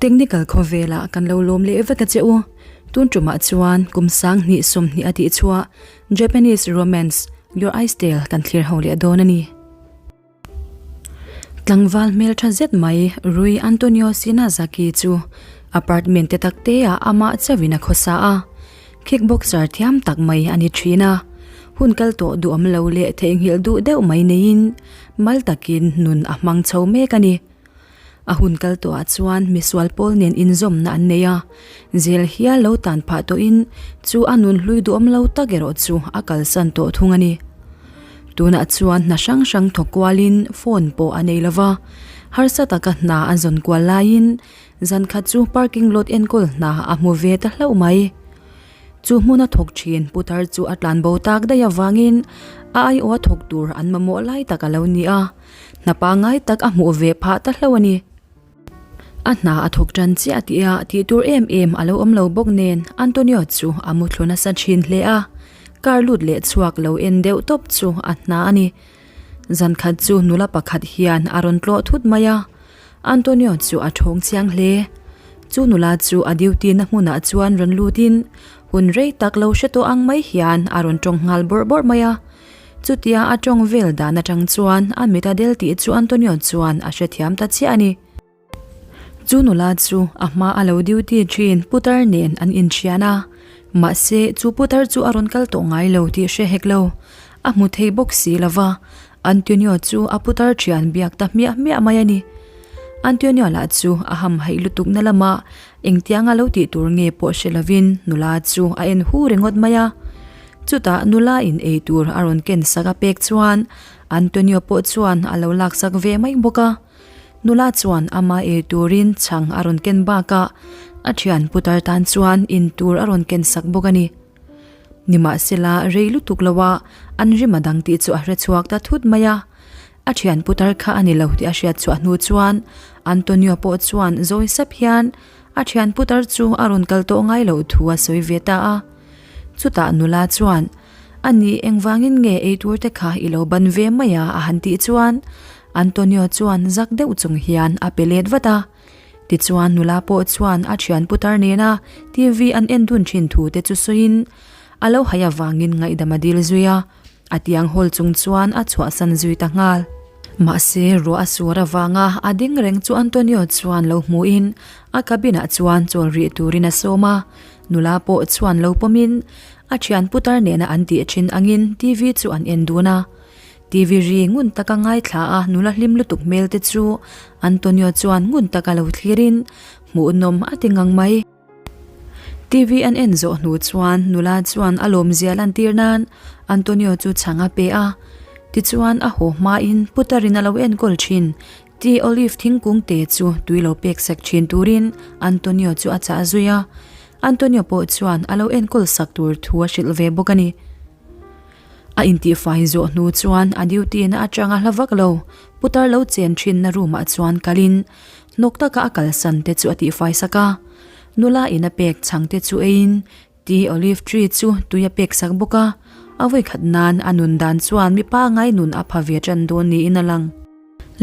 Technical khawvelah kan lo lawm leh vek a che u. Tun tumah chuan kum 20 20 a tih chhuah Japanese romance Your Eyes Tale kan thlir ho leh dawn a ni. Tlangval hmeltha zet mai Rui Antonio Shinazaki chu apartment te tak te ah amah chauhin a khawsa a, kickboxer thiam tak mai a ni thin a. Hun kal tawh duhawm lo leh theihnghilh duh deuh mai neiin mal takin nun a hmang chho mek a ni. A hun kal tawhah chuan misual pawl nen inzawmna an nei a, zel hial lo tan phah tawhin chu a nun hlui duhawm lo tak erawh chu a kalsan tawh thung a ni. Tunah chuan hna hrang hrang thawk kualin phone pawh a nei lova, harsa taka hna a zawn kual laiin zan khat chu parking lot enkawl hna a hmu ve ta hlauh mai. Chu hmuna thawk thin putar chu a tlan bo tak daih avangin a aiawha thawk tur an mamawh lai tak a lo ni a. Hna pangngai tak a hmuh ve phah ta hlauh a ni. A hna a thawk tan chiah tih a tih tur em em a lo awm lo bawk nen Antonio chu a muthlu nasa thin hle a, car lut leh chhuak lo en deuh tawp chu a hna a ni. Zan khat chu nula pakhat hian a rawn tlawh thut mai a, Antonio chu a thawng chiang hle. Chu nula chu a duty na hmunah chuan rawn lutin hun rei tak lo hre tawh ang mai hian a rawn tawng nghal bawrh bawrh mai a. Chutia a tawng vel dan atang chuan a mit a del tih chu Antonio chuan a hrethiam ta chiah a ni. Chu nula chu a hma a lo duty thin putar nen an inthian a, mahse chu putar chu a rawn kal tawh ngai lo tih hre hek lo. A hmu thei bawk si lo va, Antonio chu a putar thian biak ta hmiah hmiah mai a ni. Antonio lah chu a hamhaih lutuk na lamah engtianga lo tih tur nge pawh hre lovin nula chu a en hu ringawt mai a. Chutah nula in ei tur a rawn ken sak a pek chuan Antonio pawh chuan a lo lak sak ve mai bawk a. Nula chuan ama ei turin chhang a rawn ken bakah a thian putar tan chuan in tur a rawn ken sak bawk a ni. Nimahsela rei lutuk loa an rim a dang tih chu a hre chhuak ta thut mai a. A thian putar kha a ni lo tih a hriat chhuah hnu chuan Antonio pawh chuan zawi sap hian a thian putar chu a rawn kal tawh ngai loh thu a sawi ve ta a. Chutah nula chuan, A nih engvangin nge eitur te kha i lo ban ve mai a? a han tih chuan Antonio chuan zak deuh chung hian a pe let vat a. Tichuan nula pawh chuan a thian putar nena TV an en dun thin thu te chu sawiin a lo haih avangin ngaihdam a dil zui a. A tiang hawl chung chuan a chhuahsan zui ta nghal. Mahse, ruah a sur avanga a ding reng chu Antonio chuan lo hmuhin a cabin ah chuan chawl rih turin a sawm a. Nula pawh chuan lo pawmin a thian putar nena an tih thin angin TV chu an en dun a. TV ri ngun taka ngaithla a nula hlim lutuk hmel te chu Antonio chuan ngun taka lo thlirin hmuhnawm a ti ngang mai. TV an en zawh hnu chuan nula chuan a lawmzia lantir nan Antonio chu chhang a pe a. Tichuan a haw hmain putarin a lo enkawl thin Ti Olive thingkung te chu tui lo pek sak thin turin Antonio chu a chah zui a, Antonio pawh chuan a lo enkawl sak tur thu a hrilh ve bawk a ni. A intihfai zawh hnu chuan a duty na atanga hla vak lo putar lo chen thinna room ah chuan kalin hnawk taka a kalsan te chu a tihfai sak a, nula in a pek chhang te chu eiin Ti Olive tree chu tui a pek sak bawk a, a vawikhat nan a nun dan chuan mipa ngai nun a pha ve tan dawn niin a lang.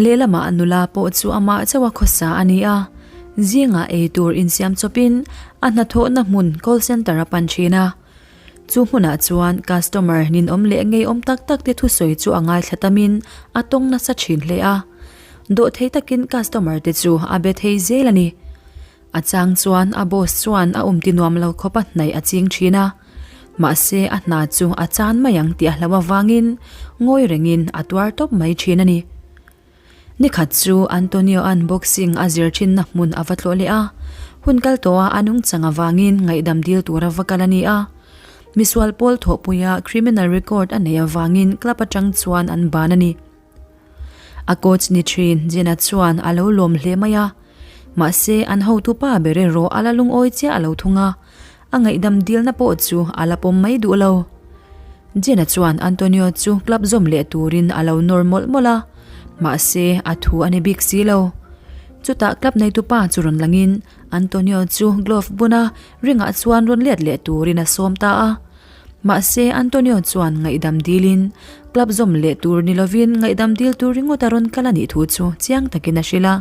Lehlamah nula pawh chu amah chauh a khawsa a ni a, zingah ei tur insiam chawpin a hnathawhna hmun call centre a pan thin a. Chu hmunah chuan customer ninawm leh ngeiawm tak tak te thusawi chu a ngaithla tamin a tawng nasa thin hle a. Dawhthei takin customer te chu a be thei zel a ni. A chang chuan a boss chuan a awm ti nuam lo khawp a hnaih a ching thin a, mahse a hna chu a chan mai ang tih a hlau avangin ngawi rengin a tuar tawp mai thin a ni. Nikhat chu Antonio-a'n boxing a zir thinna hmun a va tlawh leh a, hun kal tawha a nungchang avangin ngaihdam dil tura va kal a ni a. Misual pawl thawhpuia criminal record a neih avangin club atang chuan an ban a ni. A coach ni thin Jenna chuan a lo lawm hle mai a, mahse an hotupa ber erawh a la lungawi chiah a lo thung a, a ngaihdam dilna pawh chu a la pawm mai duh lo. Jenna chuan Antonio chu club zawm leh turin a lo nawr mawlh mawlh a, mahse a thu a ni bik si lo. Chutah club neitupa chu rawn langin Antonio chu glove buna ringah chuan rawn let leh turin a sawm ta a. Mahse, Antonio chuan ngaihdam dilin, club zawm leh tur ni lovin ngaihdam dil tur ringawt a rawn kal a nih thu chu chiang takin a hrilh a.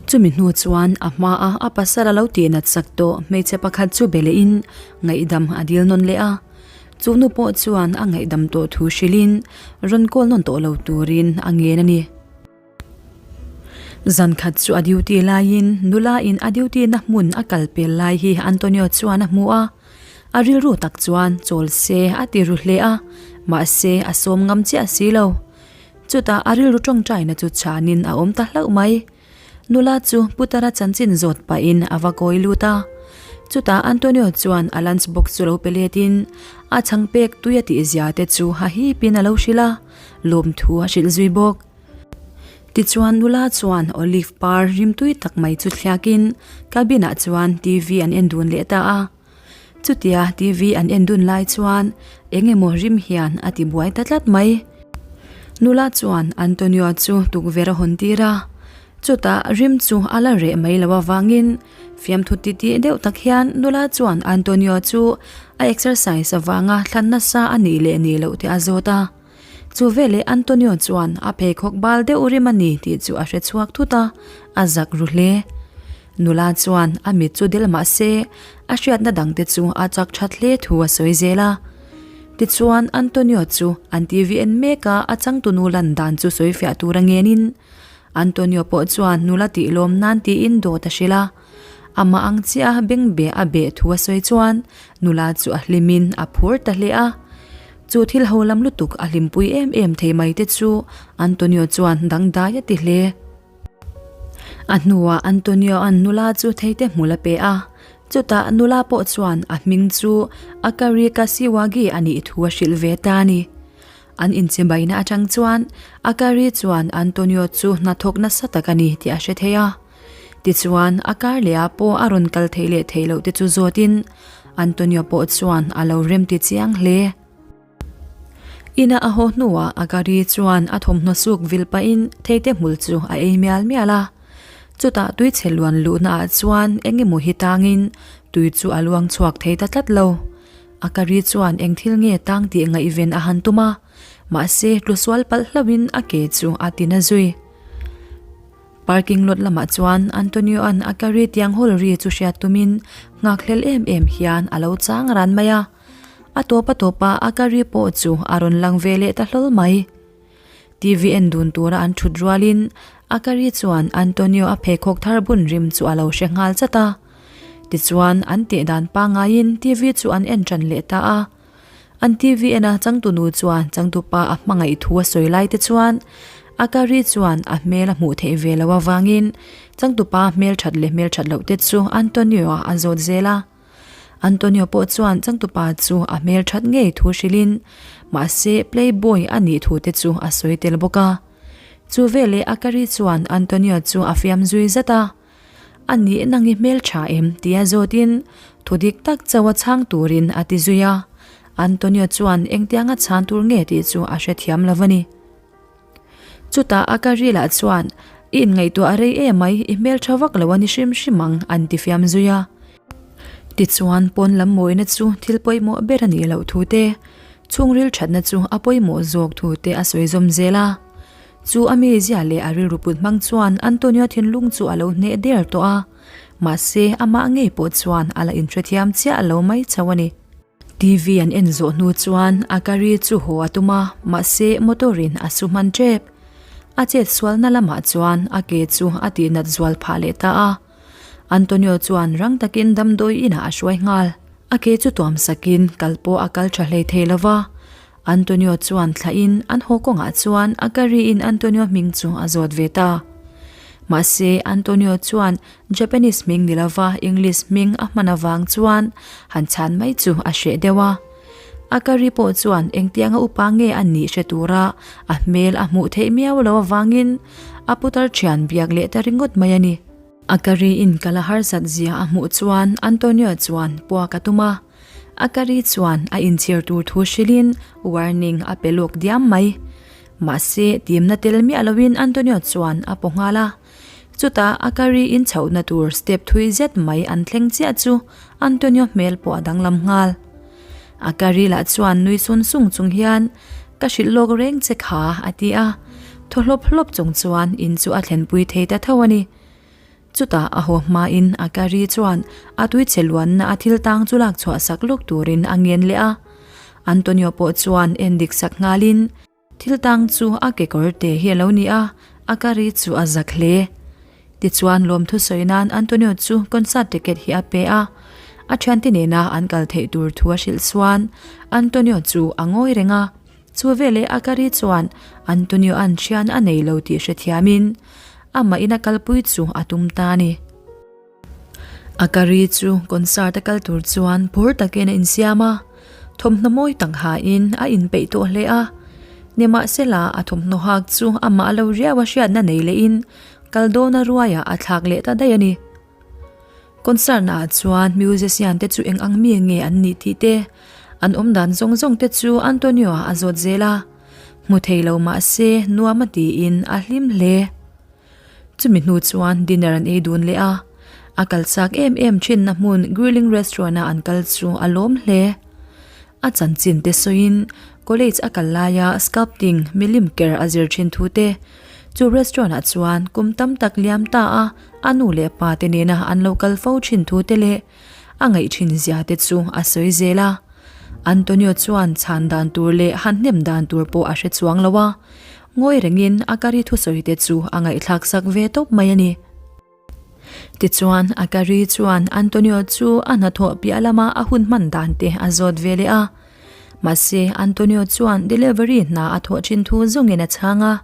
Chumi hnu chuan a hmaa a pasal a lo tihnat sak tawh hmeichhe pakhat chu be lehin ngaihdam a dil nawn leh a. Chu nu pawh chuan a ngaihdam tawh thu hrilhin rawn kawl nawn tawh lo turin a ngen a ni. Zan khat chu a duty laiin nula in a duty na hmun a kal pel lai hi Antonio chuan a hmu a, a rilru tak chuan chawl se a ti ru hle a, mahse a sawm ngam chiah si lo. Chutah a rilru tawngtaina chu chhanin a awm ta hlauh mai. Nula chu Putara chanchin zawt pahin a va kawi lut a. Chutah Antonio chuan a lunch box chu lo pe letin a chhang pek tui a tihzia te chu ha hipin a lo hrilh a, lawmthu a hrilh zui bawk. Tichuan nula chuan olive par rimtui tak mai chu thliakin cabin ah chuan TV an en dun leh ta a. Chutia TV an en dun lai chuan eng emaw rim hian a ti buai ta tlat mai. Nula chuan Antonio chu tukverh a hawn tir a, chutah rim chu a la reh mai lo avangin fiamthu titih deuh tak hian nula chuan Antonio chu a exercise avanga thlan nasa a nih leh nih loh te a zawt a. Chu veleh Antonio chuan a pheikhawk bal deuh rim a ni tih chu a hre chhuak thut a, a zak ru hle. Nula chuan a mit chu del mah se, a hriatna dangte chu a chak that hle thu a sawi zel a. Tichuan Antonio chu an TV en mek a, a changtunu lan dan chu sawi fiah tur a ngenin Antonio pawh chuan nula tih lawm nan tiin dawt a hrilh a. Amah ang chiah a bengbeh a beh thu a sawi chuan nula chu a hlimin a phur ta hle a. Chu thil ho lam lutuk a hlimpui em em thei mai te chu Antonio chuan dangdai a ti hle. A hnuah Antonio-a'n nula chu theite hmul a pe a, chutah nula pawh chuan a hming chu Akari Kashiwagi a nih thu a hrilh ve ta a ni. An inchibaina atang chuan Akari chuan Antonio chu hnathawk nasa tak a ni tih a hre thei a. Tichuan, a kar leh ah pawh a rawn kal theih leh theih loh te chu zawtin Antonio pawh chuan a lo rem ti chiang hle. Ina a haw hnuah Akari chuan a thawmhnaw suk vil pahin theite hmul chu a ei mial mial a. Chutah tuichhe luan luhna ah chuan eng emaw hi tangin tui chu a luang chhuak thei ta tlat lo. Akari chuan eng thil nge tang tih ngaihven a han tum a, mahse tlusual palh hlauhin a ke chu a ti na zui. Parking lot lamah chuan Antonio-a'n a carry tiang hawl ri chu hriat tumin nghakhlel em em hian a lo chang ran mai a. A tawp a tawp a a carry pawh chu a rawn lang ve leh ta hlawl mai. TV en dun tura an thut rualin a carry chuan Antonio a pheikhawk thar bun rim chu a lo hre nghal chat a. Tichuan an teh dan pangaiin TV chu an en tan leh ta a. An TV en a changtunu chuan changtupa a hmangaih thu a sawi lai te chuan Akari chuan a hmel a hmuh theih ve loh avangin changtupa hmel that leh hmel that loh te chu Antonio-a a zawt zel a. Antonio pawh chuan changtupa chu a hmel that ngei thu hrilhin mahse playboy a nih thu te chu a sawi tel bawk a. Chu veleh Akari chuan Antonio chu a fiam zui zat a. A nih nang i hmel tha em? tia zawtin thu dik tak chauh a chhang turin a ti zui a. Antonio chuan engtianga chhan tur nge tih chu a hrethiam lo a ni. Chutah a ka rilah chuan, I inngaihtuah a rei emai, i hmel tha vak lo a ni hrim hrim ang, an ti fiam zui a. Tichuan pawn lam mawina chu thil pawimawh ber a nih loh thu te, chhungril thatna chu a pawimawh zawk thu te a sawi zawm zel a. Chu a mizia leh a rilru put hmang chuan Antonio thinlung chu a lo hneh der tawh a, mahse amah ngei pawh chuan a la inhrethiam chiah lo mai chauh a ni. TV an en zawh hnu chuan Akari chu haw a tum a, mahse motor in a su hman tep. A chet sualna lamah chuan a ke chu a tihnat zual phah leh ta a. Antonio chuan rang takin damdawi inah a hruai nghal. A ke chu tuam sakin kal pawh a kal tha hlei thei lova, Antonio chuan thlahin an haw kawngah chuan a curry-in Antonio hming chu a zawt ve ta. Mahse, Antonio chuan Japanese hming ni lova English hming a hman avang chuan han chhan mai chu a hreh deuh a. A curry pawh chuan engtianga upa nge a nih hre tura a hmel a hmuh theih miau lo avangin a putar thian biak leh ta ringawt mai a ni. A curry-in kal a harsat zia a hmuh chuan Antonio chuan puak a tum a. Akari chuan a inchhir tur thu hrilhin warning a pe lawk diam mai. Mahse, timna tel miah loin Antonio chuan a paw nghal a. Chutah Akari inchhohna tur step thui zet mai an thleng chiah chu Antonio hmel pawh a danglam nghal. Akari lah chuan nui sun sung chung hian, Ka hrilh lawk reng che kha, a ti a. Thaw hlawp hlawp chung chuan in chu a thlenpui thei ta tho a ni. Chutah a haw hmain Akari chuan a tuichhe luanna a thil tang chu lak chhuah sak lawk turin a ngen leh a. Antonio pawh chuan en dik sak nghalin thil tang chu a kekawr te hi a lo ni a, Akari chu a zak hle. Tichuan lawmthu sawi nan Antonio chu concert ticket hi a pe a, a thiante nena an kal theih tur thu a hrilh chuan Antonio chu a ngawi reng a. Chu veleh Akari chuan Antonio an thian a nei lo tih hrethiamin amah ina kalpui chu a tum ta a ni. Akari chu concert a kal tur chuan phur takin a insiam a, thawmhnaw mawi tak hain a inpeih tawh hle a. Nimahsela a thawmhnaw hak chu amah lo riau a hriatna nei lehin kal dawna ruaiah a thlak leh ta daih a ni. Concert ah chuan musician te chu eng ang mi nge an nih tih te, an awm dan zawng zawng te chu Antonio ah a zawt zel a, hmu thei lo mah se nuam a tiin a hlim hle. Chumi hnu chuan dinner an ei dun leh a, a kal chak em em thinna hmun grilling restaurant a an kal chu a lawm hle. A chanchin te sawiin college a kal laia sculpting milim ker a zir thin thu te, chu restaurant ah chuan kum tam tak liam ta a a nu leh pa te nena an lo kal fo thin thu te leh a ngaih thin zia te chu a sawi zel a. Antonio chuan chhan dan tur leh han hnem dan tur pawh a hre chuang lo a, ngawi rengin a kari thusawi te chu a ngaihthlak sak ve tawp mai a ni. Tichuan, Akari chuan Antonio chu a hnathawh piah lama a hun hman dan te a zawt ve leh a. Mahse, Antonio chuan delivery hna a thawh thin thu zawngin a chhang a.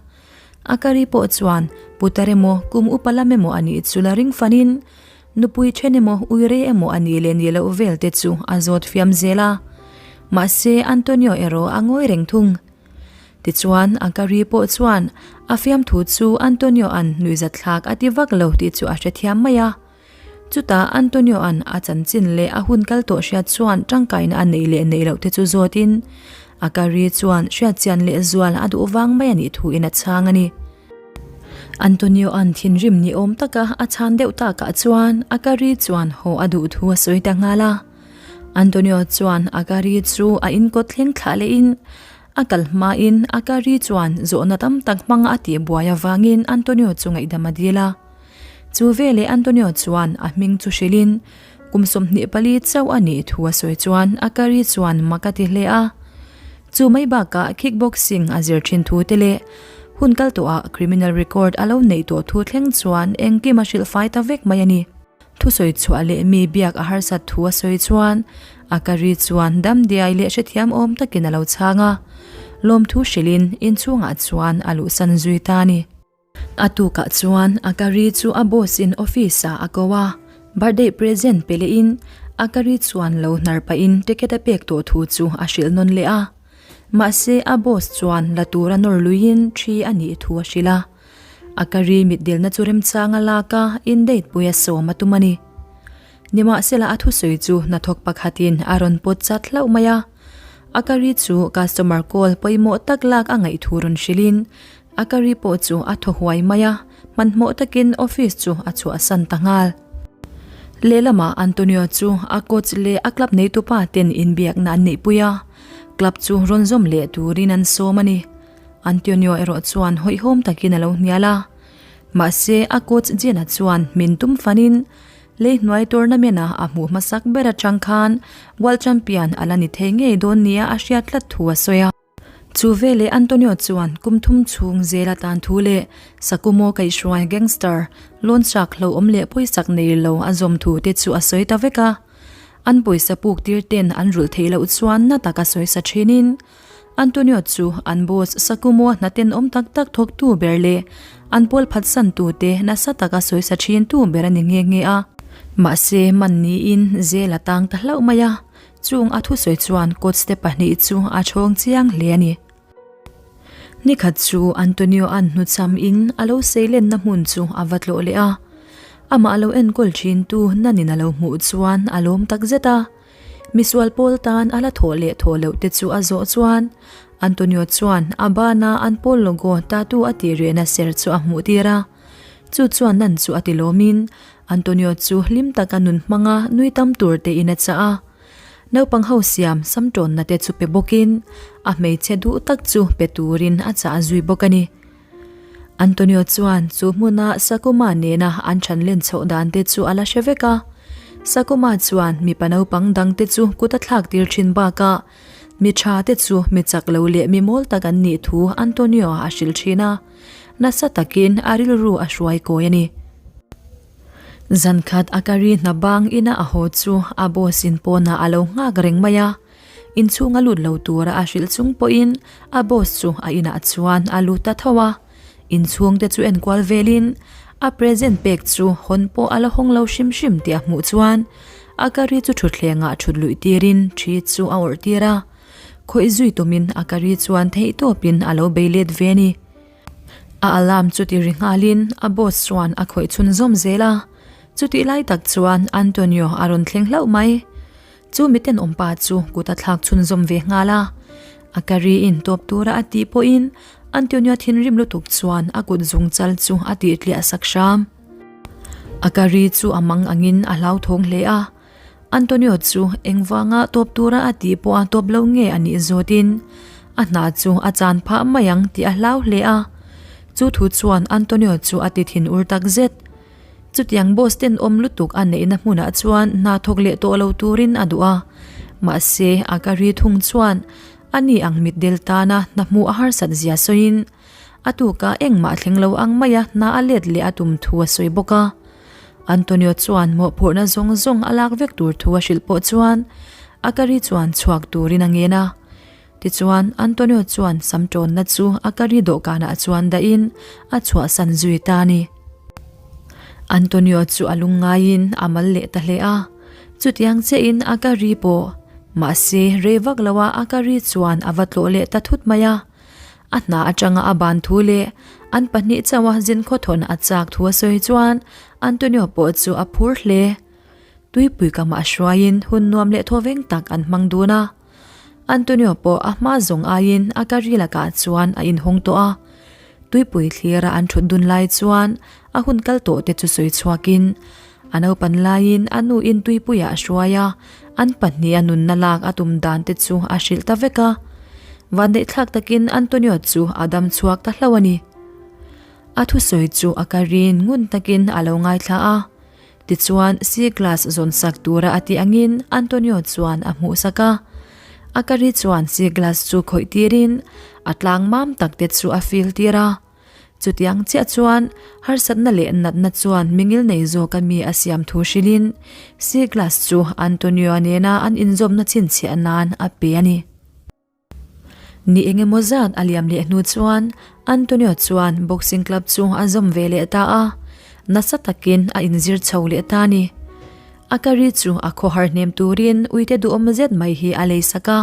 Akari pawh chuan putar emaw, kum upa lam emaw a nih chu la ring fanin, nupui then emaw, uire emaw a nih leh nih loh vel te chu a zawt fiam zel a. Mahse, Antonio erawh a ngawi reng thung. Tichuan, Akari pawh chuan a fiamthu chu Antonio-a'n nuihzatthlak a ti vak lo tih chu a hrethiam mai a. Chutah Antonio-a'n a chanchin leh a hun kal tawh hriat chuan tangkaina a neih leh neih loh te chu zawtin Akari chuan hriatchian leh zual a duh vang mai a nih thuin a chhang a ni. Antonio-a'n thinrim ni awm taka a chhan deuh takah chuan Akari chuan haw a duh thu a sawi ta nghal a. Antonio chuan Akari chu a inkawt thleng thlah lehin A kal hmain Akari chuan zawhna tam tak hmanga a tih buai avangin Antonio chu ngaihdam a dil a. Chu veleh Antonio chuan a hming chu hrilhin kum 24 chauh a nih thu a sawi chuan Akari chuan mak a ti hle a. Chu mai bakah kickboxing a zir thin thu te leh hun kal tawhah criminal record a lo neih tawh thu thleng chuan engkim a hrilhfai ta vek mai a ni. Thusawi chhuah leh mi biak a harsat thu a sawi chuan Akari chuan dam diai leh hrethiam awm takin a lo chhang a, lawmthu hrilhin inchhungah chuan a luhsan zui ta a ni. A tukah chuan Akari chu a boss in office ah a ko a, birthday present pe lehin Akari chuan lo hnar pahin ticket a pek tawh thu chu a hrilh nawn leh a. Mahse a boss chuan la tura nawr luiin thi a nih thu a hrilh a. Akari mitdelna chu remchang a lak a, indate pui a sawm a tum a ni. Nimahsela a thusawi chu hnathawk pakhatin a rawn pawt chat hlauh mai a. Akari chu customer call pawimawh tak lak a ngaih thu rawn hrilhin Akari pawh chu a thaw huai mai a, hmanhmawh takin office chu a chhuahsan ta nghal. Lehlamah Antonio chu a coach leh a club neitupa ten inbiakna an neihpui a, club chu rawn zawm leh turin an sawm a ni. Antonio erawh chuan hawihhawm takin a lo hnial a, mahse a coach Jena chuan min tum fanin lei hnuai tournament-a a hmuh hmasak ber atang khan World Champion a la ni thei ngei dawn nia a hriat tlat thu a sawi a. Chu veleh Antonio chuan kum thum chhung zel atan thu leh Sakumo kaihhruai gangster loan shark hlauhawm leh pawisak nei lo a zawm thu te chu a sawi ta vek a. An pawisa puk tir ten an rulh theih loh chuan na taka sawisa thinin Antonio chu an boss Sakumo hna tenawm tak tak thawktu ber leh an pawl phatsantu te nasa taka sawisa thintu ber a ni nghe nghe a. Mahse, man niin zel a tang ta hlauh mai a, chung a thusawi chuan coach te pahnih chu a chhawng chiang hle a ni. Nikhat chu Antonio an hnuchham in a lo seilenna hmun chu a va tlawh leh a, amah lo enkawl thintu nanin a lo hmuh chuan a lawm takzet a. Misual pawl tan a la thawh leh thawh loh te chu a zawh chuan Antonio chuan a bana an pawl logo tattoo a tih rehna ser chu a hmuh tir a. Chu chuan nan chu a ti lawmin Antonio chu hlim taka nun hmanga nui tam tur tein a chah a. Naupang ho siam sam tawnna te chu pe bawkin a hmeichhe duh tak chu pe turin a chah zui bawk a ni. Antonio chuan chu hmuna Sakuma nena an ṭhan len chhoh dan te chu a la hre vek a. Sakuma chuan mipa naupang dang te chu kut a thlak tir ṭhin bakah mi ṭha te chu mi chak lo leh mi mawl tak an nih thu Antonio a hrilh ṭhin a, nasa takin a rilru a hruai kawi a ni. Zankhat a kari hna bang ina a haw chu a boss in pawnah a lo nghak reng mai a. Inchhung a lut lo tura a hrilh chung pawhin a boss chu a inah chuan a lut ta tho a. Inchhung te chu enkual velin a present pek chu hawn pawh a la hawng lo hrim hrim tih a hmuh chuan a kari chu thutthlengah thut luih tirin thi chu a awrh tir a. Khawih zui tumin a kari chuan theihtawpin a lo bei let ve a ni. A alarm chu ti ri nghalin a boss chuan a khawih chhunzawm zel a. Chutih lai tak chuan Antonio a rawn thleng hlauh mai. Chu mitenawm pa chu kut a thlak chhunzawm ve nghal a. A kari in tawp tura a tih pawhin Antonio thinrim lutuk chuan a kut zung chal chu a tih tliah sak hram. A kari chu a mang angin a hlauthawng hle a. Antonio chu engvanga tawp tura a tih pawh a tawp lo nge a nih zawtin a hna chu a chan phah mai ang tih a hlau hle a. Chu thu chuan Antonio chu a ti thin ur tak zet. Chutiang boss tenawm lutuk a neihna hmunah chuan hna thawk leh tawh lo turin a duh a, mahse a ka ri thung chuan a ni ang mitdel tana hna hmuh a harsat zia sawiin a tukah engmah thleng lo ang maia hna a let leh a tum thu a sawi bawk a. Antonio chuan mawhphurhna zawng zawng a lak vek tur thu a hrilh pawh chuan a ka ri chuan chhuak turin a ngen a. Tichuan Antonio chuan sam tawnna chu a ka ri dawhkanah chuan dahin a chhuahsan zui ta a ni. Antonio chu a lung ngaiin a mal leh ta hle a, chutiang chiahin a ka ri pawh. Mahse, rei vak loa a ka ri chuan a va tlawh leh ta thut mai a. A hna atanga a ban thu leh an pahnih chauha zin khawthawn a chak thu a sawi chuan Antonio pawh chu a phur hle. Tuipui kamah hruaiin hun nuam leh thawveng tak an hmang dun a. Antonio pawh a hma zawng aiin a ka ri lakah chuan a inhawng tawh a. Tuipui thlira an thut dun lai chuan a hun kal tawh te chu sawi chhuakin a naupan laiin a nuin tuipuiah a hruai a, an pahnih a nunna lak a tum dan te chu a hrilh ta vek a. Vanneihthlak takin Antonio chu a dam chhuak ta hlauh a ni. A thusawi chu a ka rin ngun takin a lo ngaithla a. Tichuan, sea glass zawn sak tura a tih angin Antonio chuan a hmuh sak a. Akari chuan sea glass chu khawih tirin a tlang mam tak te chu a feel tir a. Chutiang chiah chuan harsatna leh natna chuan mingil nei zawka mi a siam thu hrilhin sea glass chu Antonio nena an inzawmna chhinchhiah nan a pe a ni. Ni eng emaw zat a liam leh hnu chuan Antonio chuan boxing club chu a zawm ve leh ta a, nasa takin a inzir chho leh ta a ni. A kari chu a khawhar hnem turin uite duhawm zet mai hi a lei sak a,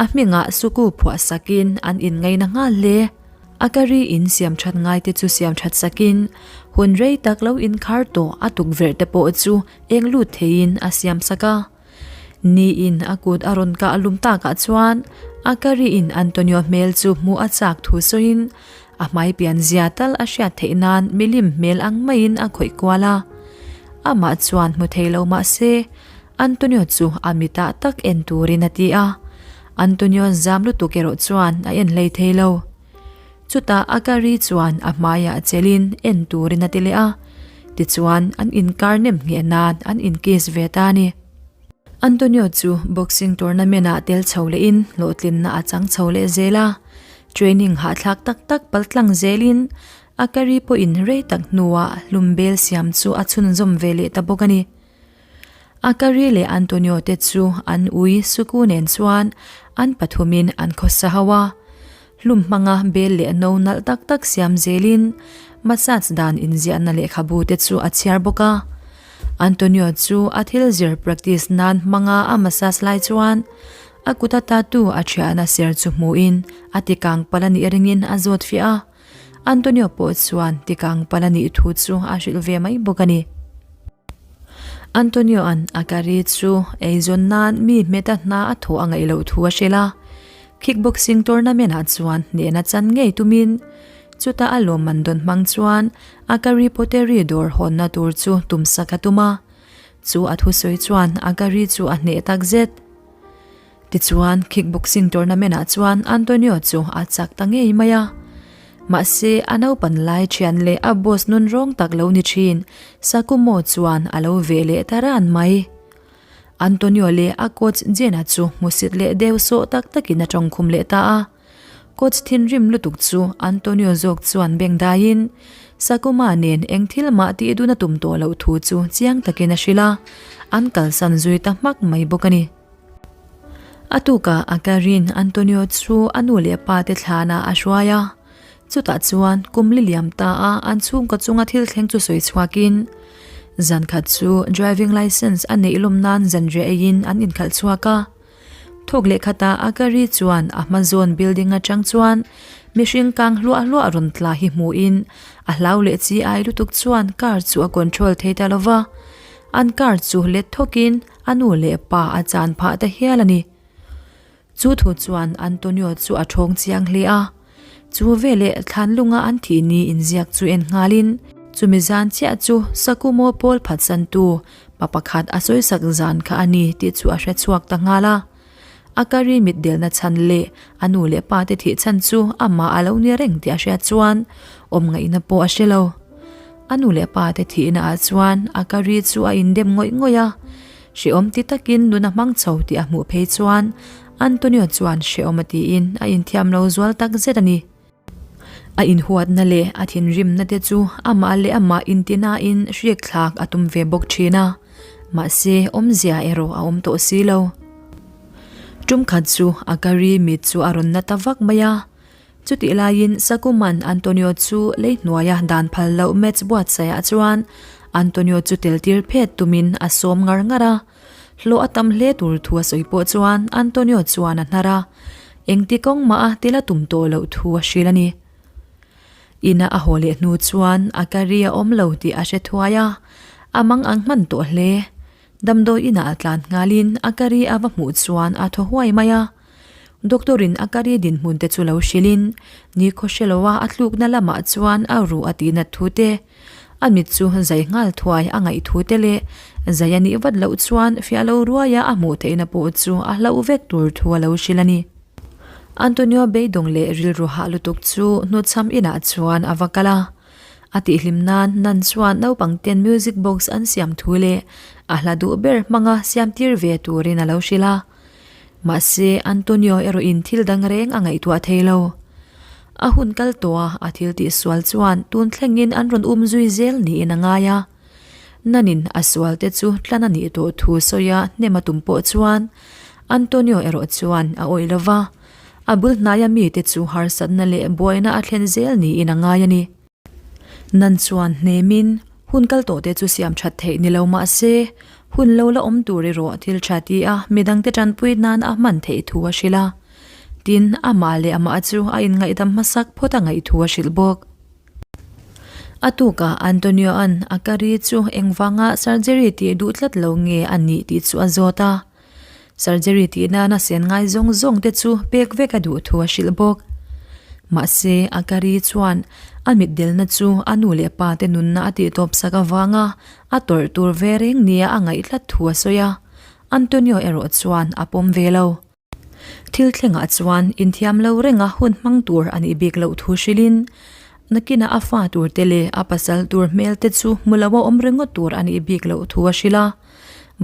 a hmingah suku phuah sakin an inngaina nghal hle. A kari in siam that ngaite chu siam that sakin hun rei tak lo inkhar tawh a tukverh te pawh chu eng lut theiin a siam sak a. Niin a kut a rawn kah lum takah chuan a kariin Antonio hmel chu hmuh a chak thu sawiin a hmai pian zia tal a hriat theih nan milim hmel ang maiin a khawih kual a. Amah chuan hmu thei lo mah se Antonio chu a mitah tak en turin a ti a. Antonio zam lutuk erawh chuan a en hlei thei lo. Chutah a kari chuan a hmaiah chelin en turin a ti leh a, tichuan an inkar nem ngheh nan an inkiss ve ta a ni. Antonio chu boxing tournament ah tel chho lehin hlawhtlinna a chang chho leh zel a, training hahthlak tak tak paltlang zelin a kari pawhin rei tak hnuah hlum bel siam chu a chhunzawm ve leh ta bawk a ni. Akari leh Antonio te chu an ui Suku nen chuan an pathumin an khawsa ho a. Hlum hmanga bel leh no nalh tak tak siam zelin massage dan inziahna lehkhabu te chu a chhiar bawk a. Antonio chu a thil zir practice nan hmanga a massage lai chuan a kuta tattoo a thiahna ser chu hmuhin a tikang palh a nih ringin a zawt fiah a. Antonio pawh chuan tikang pal a nih thu chu a hrilh ve mai bawk a ni. Antonio-a'n a kari chu eizawn nan mi hmeta hna a thawh a ngaih loh thu a hrilh a, kickboxing tournament-ah chuan hnehna chan ngei tumin chuta a lawmman dawn hmang chuan a kari pottery dawr hawnna tur chu tumsak a tum a, chu a thusawi chuan a kari chu a hneh takzet. Tichuan, kickboxing tournament-ah chuan Antonio chu a chak ta ngei mai a. Mahse, a naupan lai thian leh a boss nun rawng tak lo ni thin Sakumo chuan a lo veh leh ta ran mai. Antonio leh a coach Jena chu hmusit leh deuh sawh tak takin a tawngkhum leh ta a. Coach thinrim lutuk chu Antonio zawk chuan beng daiin Sakuma nen eng thil mah tih dun a tum tawh loh thu chu chiang takin a hrilh a, an kalsan zui ta hmak mai bawk a ni. A tukah a karin Antonio chu a nu leh pa te thlanah a hruai a, chutah chuan kum li liam ta a an chhungkaw chunga thil thleng chu sawi chhuakin zan khat chu driving licence a neih lawm nan zanriah eiin an inkhalh chhuak a. Thawk leh khatah Akari chuan a hma zawn building atang chuan mihring kang hluah hluah rawn tla hi hmuhin a hlau leh chi ai lutuk chuan car chu a control thei ta lova, an car chu let thawkin a nu leh pa a chan phah ta hial a ni. Chu thu chuan Antonio chu a thawng chiang hle a, chu veleh thlanlunga an thih ni inziak chu en nghalin chumi zan chiah chu Sakumo pawl phatsantu Pa pakhat a sawisak zan kha a ni tih chu a hre chhuak ta nghal a. A kari mitdelna chhan leh a nu leh pa te thih chhan chu amah a lo ni reng tih a hriat chuan awm ngaihna pawh a hre lo. A nu leh pa te thihna ah chuan a kari chu a indem ngawih ngawih a. Hrehawm ti takin nun a hmang chho tih a hmuh phei chuan Antonio chuan hrehawm a tiin a inthiam lo zual tak zet a ni. A inhuatna leh a thinrimna te chu amah leh amah intinain hriakthlak a tum ve bawk thin a, mahse awmzia erawh a awm tawh si lo. Tum khat chu a kari mit chu a rawn na ta vak mai a, chutih laiin Sakuman Antonio chu lei hnuaia dan phal loh match buatsaihah chuan Antonio chu tel tir phet tumin a sawm ngar ngar a, Hlawh a tam hle tur thu a sawi pawh chuan Antonio chuan a hnar a, engti kawng mah a tel a tum tawh loh thu a hrilh a ni. Ina a haw leh hnu chuan a kari a awm lo tih a hre thuai a, a mang ang hman tawh hle. Damdawi inah a tlan nghalin a kari a va hmuh chuan a thaw huai mai a. Doctor in a kari dinhmun te chu lo hrilhin nikhaw hre loa a tlukna lamah chuan a ruh a tihnat thu te, a mit chu zai nghal thuai a ngaih thu te leh zai a nih vat loh chuan fiah lo ruaia a hmuh theihna pawh chu a hlauh vek tur thu a lo hrilh a ni. Antonio beidawng leh rilru hah lutuk chu hnuchham inah chuan a va kal a, a tihhlim nan nan chuan naupang ten music box an siam thu leh a hla duh ber hmanga siam tir ve turin a lo hrilh a. Mahse, Antonio erawhin thil dang reng a ngaihtuah thei lo. A hun kal tawh a, a thil tih sual chuan tun thlengin an rawn um zui zel niin a ngai a. Nanin a sual te chu tlan a nih tawh thu sawia hnem a tum pawh chuan Antonio erawh chuan a awih lo va, a bul hnaia mite chu harsatna leh buaina a thlen zel niin a ngai a ni. Nan chuan hnemin hun kal tawh te chu siam that theih ni lo mah se, hun lo la awm tur erawh thil tha ti a midangte tanpui nan a hman theih thu a hrilh a. Tin, amah leh amah chu a inngaihdam hmasak phawt a ngaih thu a hrilh bawk. A tukah Antonio-a'n a kari chu engvanga surgery tih duh tlat lo nge a nih tih chu a zawt a. Surgery tih nana sen ngai zawng zawng te chu pek vek a duh thu a hrilh bawk. Mahse, Akari chuan a mitdelna chu a nu leh pa te nunna a tihtawp sak avanga a tawrh tur ve reng nia a ngaih tlat thu a sawi a, Antonio erawh chuan a pawm ve lo. Thil thlengah chuan inthiam lo renga hun hmang tur a nih bik loh thu hrilhin, nakinah a fa tur te leh a pasal tur hmel te chu hmu lo a awm ringawt tur a nih bik loh thu a hrilh a.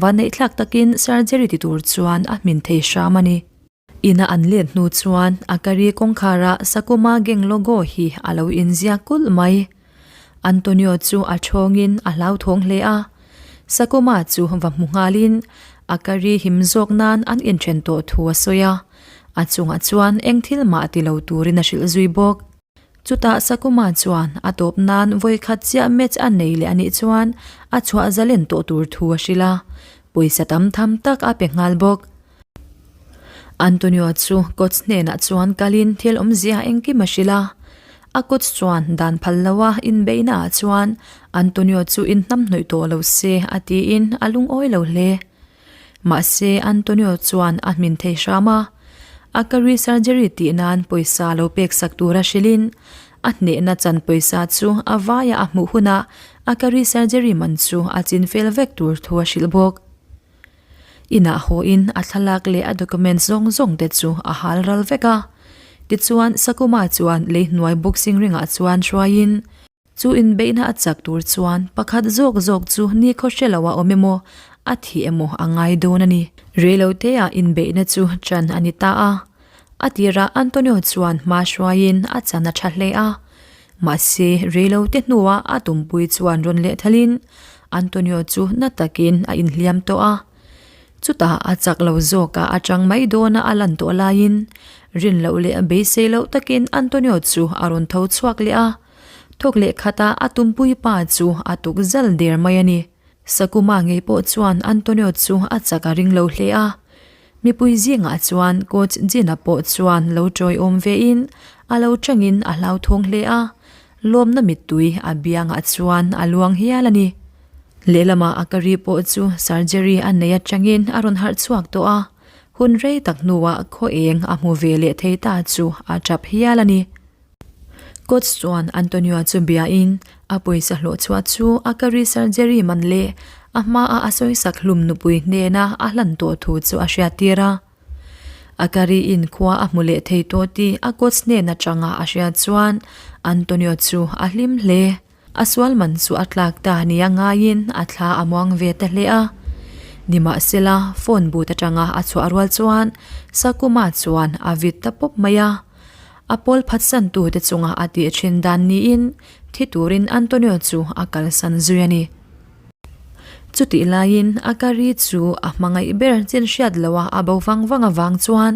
Vanneihthlak takin surgery ti tur chuan a hmin thei hram a ni. Ina an let hnu chuan a kari kawngkharah Sakuma gang logo hi a lo inziak kulh mai. Antonio chu a thawngin a hlauthawng hle a. Sakuma chu va hmu nghalin a kari him zawk nan an inthen tawh thu a sawi a. A chungah chuan eng thil mah ti lo turin a hrilh zui bawk. Chutah Sakuma chuan a tawp nan vawi khat chiah match a nei leh a nih chuan a chhuah zalen tawh tur thu a hrilh a, pawisa tam tham tak a pe nghal bawk. Antonio chu coach hnenah chuan kalin thil awmzia engkim a hrilh a, a coach chuan dan phal loa inbeihna ah chuan Antonio chu inhnamhnawih tawh lo se a tiin a lungawi lo hle. Mahse, Antonio chuan a hmin thei hram a, a kari surgery tih nan pawisa lo pek sak tura hrilhin, a hnehna chan pawisa chu a vaia a hmuh hunah a kari surgery man chu a chin fel vek tur thu a hrilh bawk. Inah hawiin a thlalak leh a documents zawng zawng te chu a hal ral vek a. Tichuan, Sakuma chuan lei hnuai boxing ring ah chuan hruaiin chu inbeihna a chak tur chuan pakhat zawk zawk chu nikhaw hre lo a awm emaw, a thi emaw a ngai dawn a ni. Reilote ah inbeihna chu ṭan a ni ta a. A tirah Antonio chuan hma hruaiin a chan a tha hle a. Mahse, reilote hnuah a tumpui chuan rawn lehthalin Antonio chu na takin a inhliam tawh a. Chutah a chak lo zawkah a chang mai dawna a lan tawh laiin rin loh leh beisei loh takin Antonio chu a rawn tho chhuak leh a. Thawk leh khatah a tumpui pa chu a tuk zal der mai a ni. Sakuma ngei pawh chuan Antonio chu a chak a ring lo hle a. Mipui zingah chuan coach Gina pawh chuan lo tawiawm vein a lo tangin a hlauthawng hle a, lawmna mittui a biangah chuan a luang hial a ni. Lehlamah a kari pawh chu surgery a nei atangin a rawn harh chhuak tawh a, hun rei tak hnuah khaw eng a hmu ve leh thei ta chu a tap hial a ni. Coach chuan Antonio chu biain a pawisa hlawh chhuah chu a kari surgery man leh a hmaa a sawisak hlum nupui hnena a hlan tawh thu chu a hriattir a. A kari in khua a hmu leh thei tawh tih a coach hnen atanga a hriat chuan Antonio chu a hlim hle. A sual man chu a tlak ta nia ngaiin a thla a muang ve ta hle a. Nimahsela, phone but atanga a chhuah rual chuan Sakuma chuan a vit ta pawp mai a. A pawl phatsan tute chunga a tih thin dan niin thi turin Antonio chu a kalsan zui a ni. Chutih laiin a kari chu a hmangaih ber chin hriat loha a bo vang vang avang chuan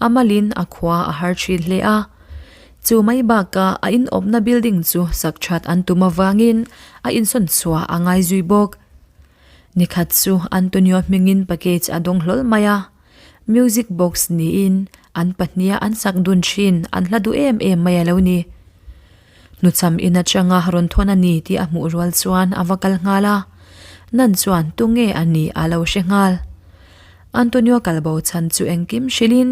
a malin a khua a har thin hle a. Chu mai bakah a inawpna building chu sak that an tum avangin a insawn chhuah a ngai zui bawk. Nikhat chu Antonio hmingin package a dawng hlawl mai a. Music box niin an pahniha an sak dun thin an hla duh em em mai a lo ni. Hnuchham in atanga rawn thawn a ni tih a hmuh rual chuan a va kal nghal a, Nan chuan tunge a nih a lo hre nghal. Antonio kalbo chhan chu engkim hrilhin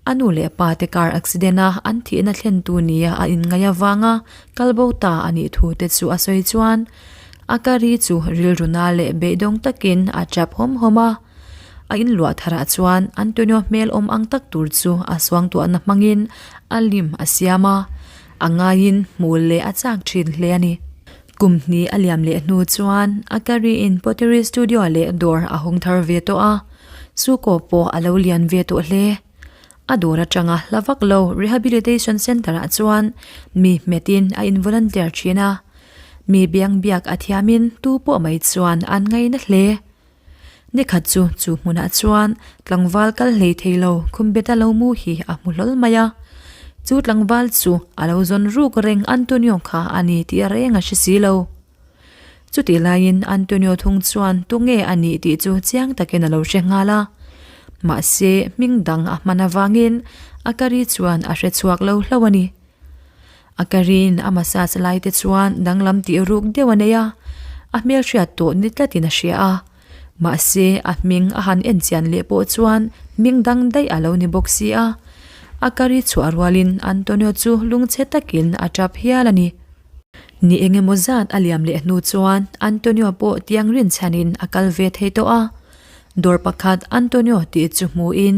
a nu leh pa te car accident a an thihna thlentu nia a inngaih avanga kalbo ta a nih thu te chu a sawi chuan a kari chu rilru na leh beidawng takin a tap hawm hawm a. A inluah tharah chuan Antonio hmel awm ang tak tur chu a suangtuahna hmangin a lim a siam a, a ngaiin hmul leh a chak thin hle a ni. Kum hnih a liam leh hnu chuan a Kari-in pottery studio leh dawr a hawng thar ve tawh a, Suko pawh a lo lian ve tawh hle. A dawr atanga hla vak lo rehabilitation centre-ah chuan mi hmetin a involunteer thin a, mi biang biak a thiamin tu pawh mai chuan an ngaina hle. Nikhat chu chu hmunah chuan tlangval kal hlei thei lo khumbeta lo mu hi a hmu hlawl mai a. Chu tlangval chu a lo zawn ruk reng Antonio kha a ni tih reng a hre si lo. Chutih laiin Antonio thung chuan tunge a nih tih chu chiang takin a lo hre nghal a. Mahse hming dang a hman avangin a kari chuan a hre chhuak lo hlauh a ni. A karin a massage lai te chuan danglam tih ruk deuh a nei a, a hmelhriat tawh ni tlatin a hria a. Mahse, a hming a han en chian leh pawh chuan hming dang daih a lo ni bawk si a. A kari chhuah rualin Antonio chu lungchhe takin a tap hial a ni. Ni eng emaw zat a liam leh hnu chuan Antonio pawh tiang rinchhanin a kal ve thei tawh a. Dawr pakhat Antonio tih chu hmuhin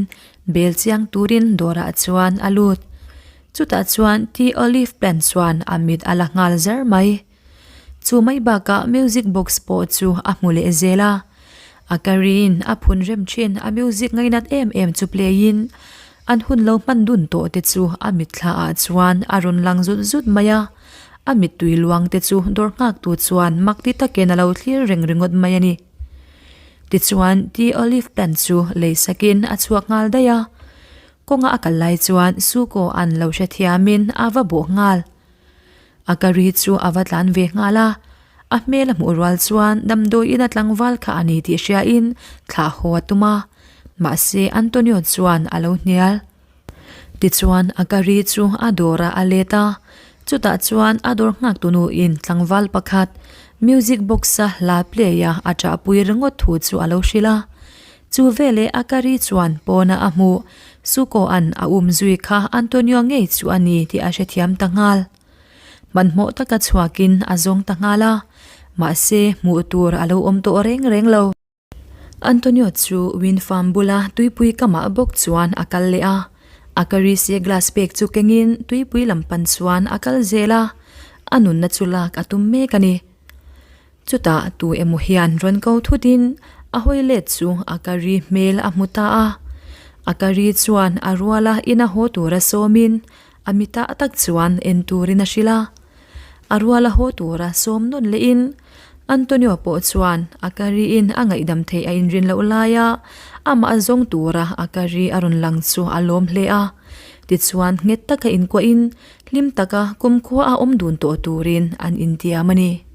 bel chiang turin dawrah chuan a lut. Chutah chuan Tea Olive plant chuan a mit a la nghal zar mai. Chu mai bakah music box pawh chu a hmu leh zel a. A kariin a phun rem thin a music ngainat em em chu play in an hun lo hman dun tawh te chu a mitthla ah chuan a rawn lang zut zut mai a. A mittui luang te chu dawr nghak tu chuan mak ti takin a lo thlir reng ringawt mai a ni. Tichuan Tea Olive plant chu lei sakin a chhuak nghal daih a. Kawnga a kal lai chuan Suko an lo hrethiamin a va bawh nghal. A kari chu a va tlan ve nghal a, a hmel a hmuh rual chuan damdawiin a tlangval kha a ni tih hriain thlah haw a tum a, mahse Antonio chuan a lo hnial. Tichuan a kari chu a dawrah a let a, chutah chuan a dawr nghak tunuin tlangval pakhat music box-a hla play-a a ṭahpui ringawt thu chu a lo hrilh a. Chu veleh a kari chuan pawna a hmuh, Suko-a'n a um zui kha Antonio ngei chu a ni tih a hrethiam ta nghal. Hmanhmawh taka chhuakin a zawng ta nghal a, mahse hmuh tur a lo awm tawh reng reng lo. Antonio chu wind farm bula tuipui kamah bawk chuan a kal leh a. Akari se glass pek chu kengin tuipui lam pan chuan a kal zel a, a nunna chu lak a tum mek a ni. Chutah tu emaw hian rawn ko thutin a hawi let chu Akari hmel a hmu ta a. Akari chuan a ruala ina haw tura sawmin a mitah tak chuan en turin a hrilh a. A ruala haw tura sawm nawn lehin Antonio pawh chuan Akari-in a ngaihdam theih a inrin loh laia amah zawng tura Akari a rawn lang chu a lawm hle a. Tichuan nghet taka inkuahin hlim taka kumkhua a awm dun tawh turin an intiam a ni.